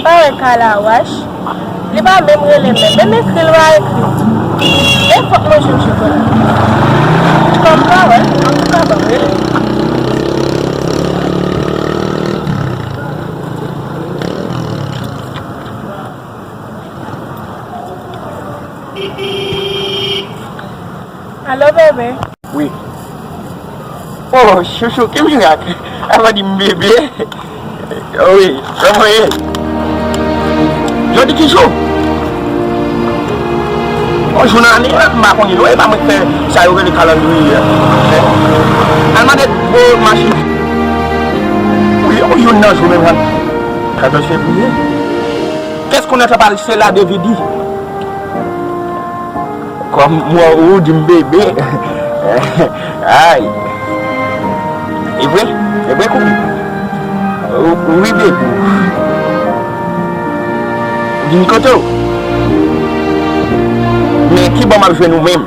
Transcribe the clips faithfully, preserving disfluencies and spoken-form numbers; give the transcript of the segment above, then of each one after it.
Pa wè Kalawach, li pa menm rele m menm. Menm ekri, li pa ekri. Men fòk mwen jwenn chokola. Kòm m pa wè l, antouka, ban m rele l. Alo, bebe. Wi. Oh, chouchou, ki mirak? Avan di m bebe. Wi, kòman ye? Jodi ki jou? On jou nan ane, m pa konnen non, e pa mwen k fè sa yo rele kalandriye a. Al mande gwo machin. Wi, on jou nan jou menm, katòz fevriye. Kès konnen sa pral se la de vidi? Kòm mwen ou di m bebe. Ay. E vre? E vre, Koupi? Wi, bebe. Vin kote w. Men ki bò m ap jwenn ou menm?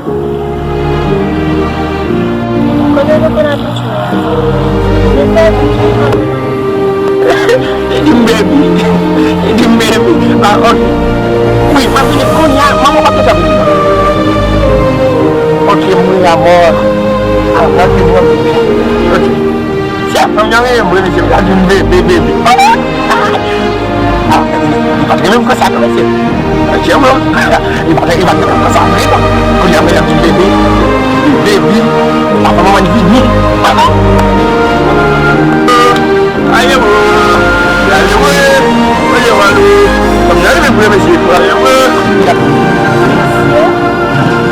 Kote nou konn abitye a? Li fè abitye. Li di m baby. Li di m baby. Ah, ok. Wi, m ap vini kounye a. Manman w ap gentan vini. Ok, m ri amò. Ah, m ap vini, m ap vini. Ok. Se fanm nan renmen m vre, mesye, m ta di m bebe, bebe. Ah! Ah, li pa t renmen m konsa non, mesye. Mesye, bro. Li pa t, li pa t renmen m konsa vre non. Kounye a, mesye ap di m bebe. Baby. Papa, manman vini. Papa. Aye, bro. Aye, bro. Aye, bro. Fanm nan renmen m vre, mesye. Aye, bro. Mesye,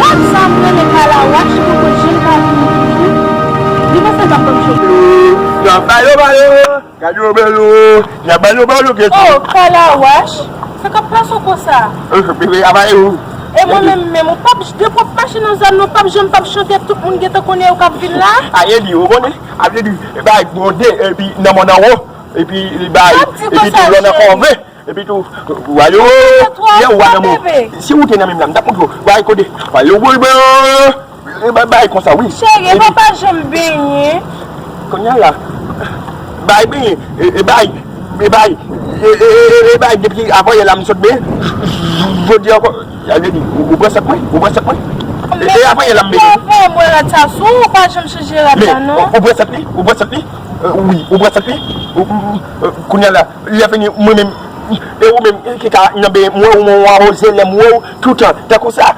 gad sa m rele Kalawach, li poko janm ka vini toujou. Li panse l t ap ban m chokola. Yo, yo, bayo, bayo. Gade yo bèl o, y ap ba yo ba yo kesyon. Oh, Kalawach, sa k ap pase w konsa? Eh, bebe, a ba yo. E mwen menm, menm, ou p ap, depi w ap mache nan zòn nan, ou p ap janm p ap chante, tout moun gentan konnen ou k ap vin la. A, e li, ou konnen? A vle di, bay gwonde, epi nan mòn anwo, epi bay, epi tou lò nan kòve, epi tou, w ale o, ye w nan mou. Si ou te nan menm la, m t ap montre w, bay kote, w ale o, bebe. E bay, bay konsa, wi. Cheri, e pa pa janm benyen. Kounye a la, bay benyen, e, e bay, e bay, e, e, e, e bay, depi avan yè la m sot benyen, jodi ankò, sa vle di, ou, ou pran sèt mwen, ou pran sèt mwen. E, e avan yè la m benyen. Ou fè mwen rad sa sou, ou pa janm chanje rad la, non. Ou, ou pran sèt li, ou pran sèt li, euh, wi, ou pran sèt li, ou, ou, euh, kounye a la, lè fini, mwen menm, e ou menm, ki ka nan benyen, mwen, ou, mwen, ou awoze, lè m wè w, toutan, tankou sa,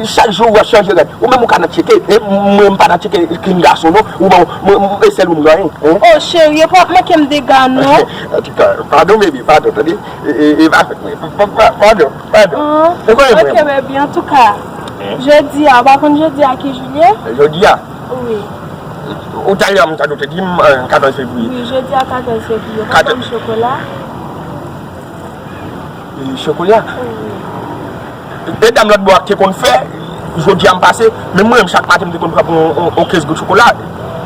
chak jou w ap chanje rad. Ou menm ou ka nan tcheke, e mwen m pa nan tcheke king gason non. Ou bon, mwen, mwen, e sèl ou m genyen, hein? Oh, cheri, e pa w ap manke m dega non. Antouka, padon, baby, padon, tande? E, e, e pa fèt mwen. Pa, pa, pa, padon, padon. Ou konnen mwen. Ok, baby, antouka, jodi a, ou pa konn jodi a ki jou l ye? Jodi a? Wi. Ou talè a m tande w te di m, euh, katòz fevriye. Wi, jodi a katòz fevriye. Ou pa ban m chokola? E, chokola. E dam lòt bò a te konn fè, jodi a m pase, men mwen menm chak maten m te konn pran pou yon, yon, yon kenz goud chokola,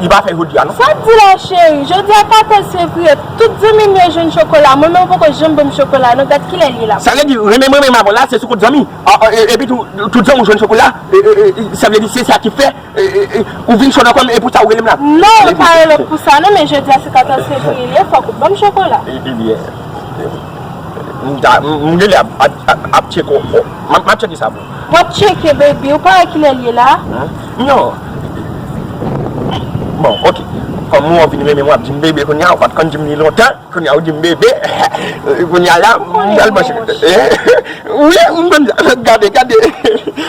li pa fè jodi a non. Sa w di la cheri, jodi a katòz fevriye, tout zanmi m yo jwenn chokola, mwen menm ou poko janm ban m chokola non, gad kilè l ye la. Sa vle di, renmen mwen menm avè w la, se sou kont zanmi. A, a, e, epi tou, tout zanmi w jwenn chokola, e, e, e, sa vle di se sa ki fè E, e, e, ou vin chòt ankò, e pou sa ou rele m la? Non, m pa rele w pou sa non, men jodi a se katòz fevriye, fòk ou ban m chokola. E, e, byen. M ta, m, m genlè ap, ap, ap, ap tcheke w. M ap, m ap tcheke sa pou ou. W ap tcheke, baby, ou pa wè kilè l ye la? Hein? Non. Bon, ok. Kòm ou vin renmen mwen, w ap di m bebe kounye a, ou pa t konn di m li lontan. Kounye a ou di m bebe. Kounye a la, m pral mache. Wi, m konn sa. Gade, gade.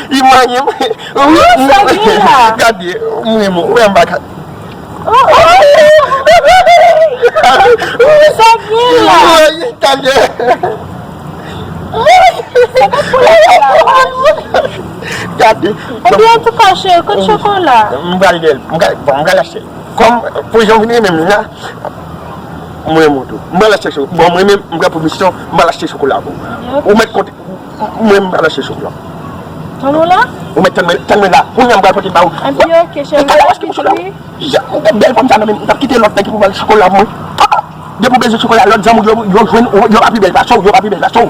Li manyen m. Wi, sa gen la? Gade, m renmen w. Wè m pa ka. Oh, oh. Sa gen la? Wi, gade. Sa gen pou la la? Gade. Ebyen, antouka, cheri, kote chokola? M pral dèyè l. M pral, bon, m pral achte l. Kòm, pou jan w vin renmen m la, mwen montre w. M pral achte cho-, bon, mwen menm, m pran pwomisyon, m pral achte chokola pou ou. Ou mèt konte, mwen, m pral achte chokola. Tann ou la? Ou mèt tann mwen, tann mwen la. Kounye a, m pral pote l ba ou. Ebyen, ok, cheri. Gade, wè ki pou chokola. Jan, m te bèl fanm sa nan men m, m t ap kite lòt nèg ki pou ba l chokola pou mwen. Depi w bezwen chokola, lòt zanmi w yo, yo jwenn, yo pa pi bèl pase w, yo pa pi bèl pase w.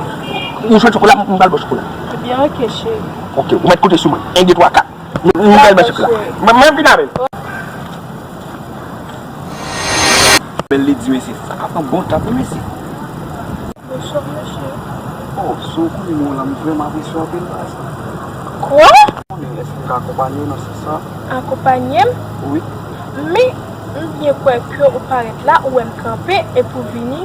Ou jwenn chokola, m pral ba w chokola. Ebyen, ok, cheri. Ok, ou mèt konte sou mwen. En, de, twa, kat. M, m pral ba w chokola. Mwen, mwen vin avè l. Bèl li di, mesye, sa ka pran bon tan pou mesye. Bonswa, mesye. Ou konn nimewo w la, m vrèman apresye w anpil, baz. Kwa? Konnen èske m ka akonpanye w nan sans sa? Akonpanye m? Wi. Men, m byen kwè ke ou parèt la, ou wè m kanpe, epi w vini,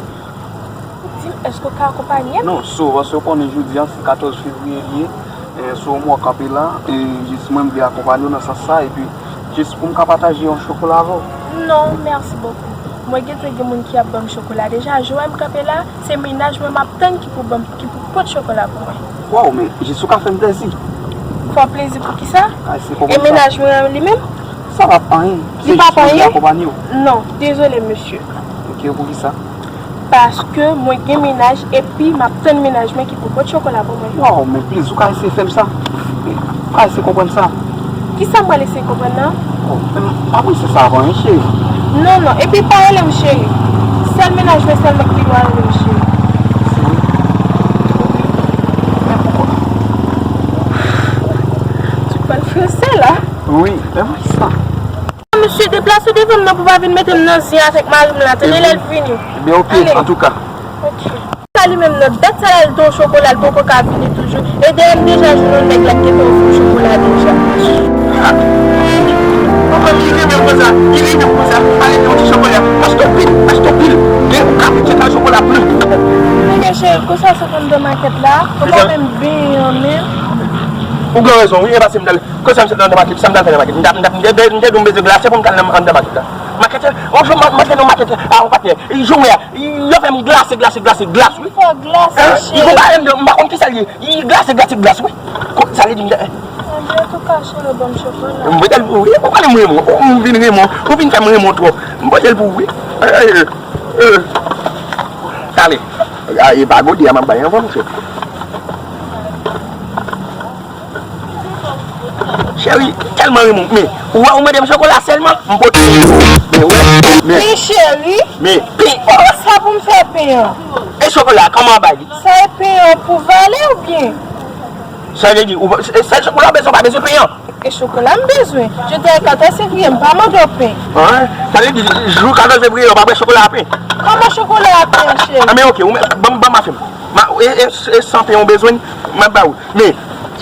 ou di m, èske w ka akonpanye m? Non, so, paske w konnen jodi a, se katòz fevriye li ye, e, so, mwen kanpe la, e, jis mwen, m vle akonpanye w nan sans sa, epi jis pou m ka pataje yon chokola avè w. Non, mèsi bokou. Mwen gentan gen moun ki ap ban m chokola deja, jan w wè m kanpe la, se mennaj mwen m ap tann ki pou ban m, ki pou pote chokola pou mwen. Waw, men jis ou ka fè m plezi. Fè w plezi pou kisa? Ay, se E konprann sa. Mennaj mwen an li menm? Sa p ap anyen. Li p ap anyen? Se jis pou m akonpanye w. Non, dezole, mesye. Ok, pou kisa? Paske mwen gen mennaj, epi m ap tann mennaj mwen ki pou pote chokola pou mwen. Waw, men pliz, ou ka eseye fè m sa? Ou ka eseye konprann sa? Kisa m pral eseye konprann nan? Oh, men m pa panse sa avan, wi, cheri. Non, non, epi pa rele m cheri. Sèl mennaj mwen sèlman ki gendwa rele m cheri. Men poukwa? Ou pral franse la? Wi, men poukisa? Mesye, deplase devan m nan pou pa vin mete m nan zen avèk mari m la, tande lè l vini. Ebyen, ok, antouka. Ok. Sa li menm nan, dat sa la, l te yon chokola, l poko ka vini toujou. E dèyè m deja jwenn yon nèg la ki te ofri m chokola deja. Konprann, li renmen m konsa, li renmen m konsa. Ale, yon ti chokola. Achte pil, achte pil. E ou ka vin chèche chokola plis. Men cheri, konsa se konn nan makèt la. Ou pa menm benyen an menm. Ou gen rezon, wi, e pase m t al Kote sa m sot nan makèt, sa m t al fè nan makèt? M t ap, m t ap, m te, m te di w m bezwen glase pou m t al nan, anndan makèt la. Makèt la, yon jou m, m antre nan makèt la, a yon patnè. Jou m wè a, yo fè m glase, glase, glase, glas, wi. Fè w glase, cheri. Yon bagay m, m pa konn kisa l ye. Glase, glase, glas, wi. Sa vle di m te. Antouka, cheri, ban m chokola. M pote l pou ou, wi. Ou konnen m renmen w. Ou vin renmen w. Ou vin fè m renmen w twòp. M pote l pou ou, wi. Talè. E pa gode a m ap bay, an, monchè. Cheri, tèlman renmen w. Men, ou wè, ou mande m chokola sèlman, m pote l pou ou. Men, wè, men. Men, cheri. Men, pen. Oh, sa pou m fè pen an? E chokola, kòman w bay li? Sa e pen an pou vale oubyen? Sa vle di, ou, e sèl chokola w bezwen, ou pa bezwen pen an? E chokola m bezwen. Jodi a e katòz fevriye, m pa mande w pen. An, sa vle di, jou katòz fevriye, ou pa bwè chokola a pen? Kòman chokola a pen an, cheri? An, men, ok, ou, ban m, ban m afè m. Ma, e, e, e san pen ou bezwen, m ap ba ou. Men,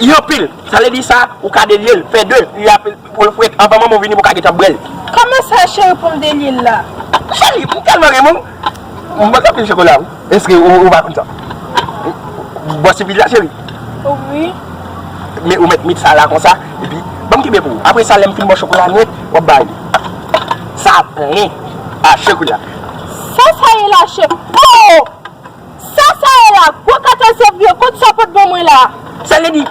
yon pil, sa vle di sa, ou ka delye l, fè de, li ap, pou l fret, anvan manman w vini pou w ka gentan bwè l. Kòman sa, cheri, pou m delye l la? Cheri, m tèlman renmen w, m bwè anpil chokola, wi. Èske ou, ou pa konn sa? Bwè sipil la, cheri. Wi. Men ou mèt met sa la konsa, epi, ban m kenbe pou ou. Apre sa, lè m fin bwè chokola nèt, w ap ba li. Sa plen a chokola. Sa, sa ye la, cheri? Oh! Sa, sa ye la, gwo katòz fevriye, kot sa pot ban mwen la? Sa vle di,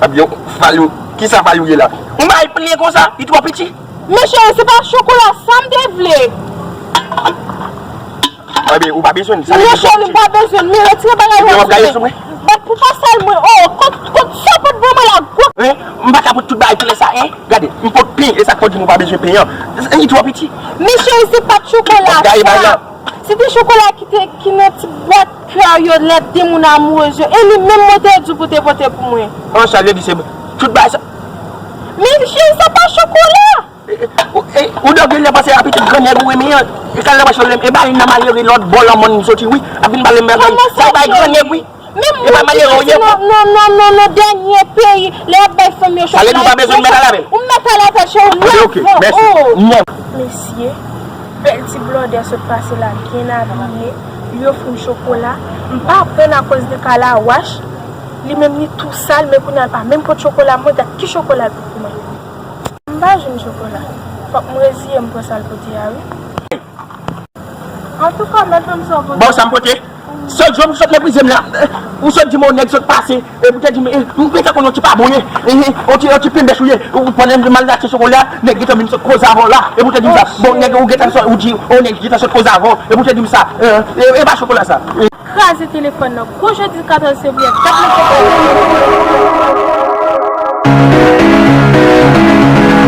ebyen, Falou, kisa Falou ye la? Yon bagay plen konsa, li twò piti. Men cheri, se pa chokola sa m te vle. Ebyen, ou pa bezwen l, sa vle di. Non, cheri, m pa bezwen l, men retire bagay yo. Ebyen, w ap gaye sou mwen? Bat pou pa sal mwen, oh, kot, kot sa pot ban mwen la, gwo. Hein? M pa ka pot tout bagay klè sa, hein? Gade, m pot pen, e sa k fè w di m ou pa bezwen pen an. Li twò piti. Men cheri, se pa t chokola sa. W ap gaye bagay la. Se te chokola ki te, ki nan ti bwat kè yo lè de moun amourez yo. E li menm mwen te di w pou te pote pou mwen. An, sa vle di se tout bagay sa. Men cheri, sa pa chokola. E, e, ou, e, ou dòk genlè panse a pitit grannèg ou renmen an. E kal nan mach yo lè m, e ba li nan malere lòt bò lanmòn m soti wi. Ap vin pale m bagay. Sa bay grannèg wi. Men mwen di non, non, non, non, non, dènye peyi, lè y ap bay fanm yo chokola, sa vle di ou pa bezwen mèt al avè l. Ou mèt al avè l, cheri, ou nèvan, oh. Mesye, bèl ti blòdè sot pase la, byen abiye, li ofri m chokola, m pa pran akoz de kalawach, li menm li tou sal, men kounye a l pa menm pot chokola, mwen gad ki chokola l pot pou mwen. M pa jwenn chokola, fòk m reziye m pran sa l pote a wi. Antouka, mèt ban m sa w pote. Bon, sa m pote? Sòt jwenn, ou sòt meprize m la. Ou sòt di m yon nèg sòt pase. Epi w te di m, eh, m gentan konn yon ti pa bon ye. Eh, eh, yon ti, yon ti penbèch ou ye. Ou pandan m al achte chokola, nèg gentan vin sòt koze avè w la. Epi w te di m sa. Bon, nèg ou gentan sòt, ou di, yon nèg gentan sòt koze avè w. Epi w te di m sa. Eh, eh, e pa chokola sa. Eh. Kraze telefòn nan. Gwo jodi katòz fevriye, gad lè chokola.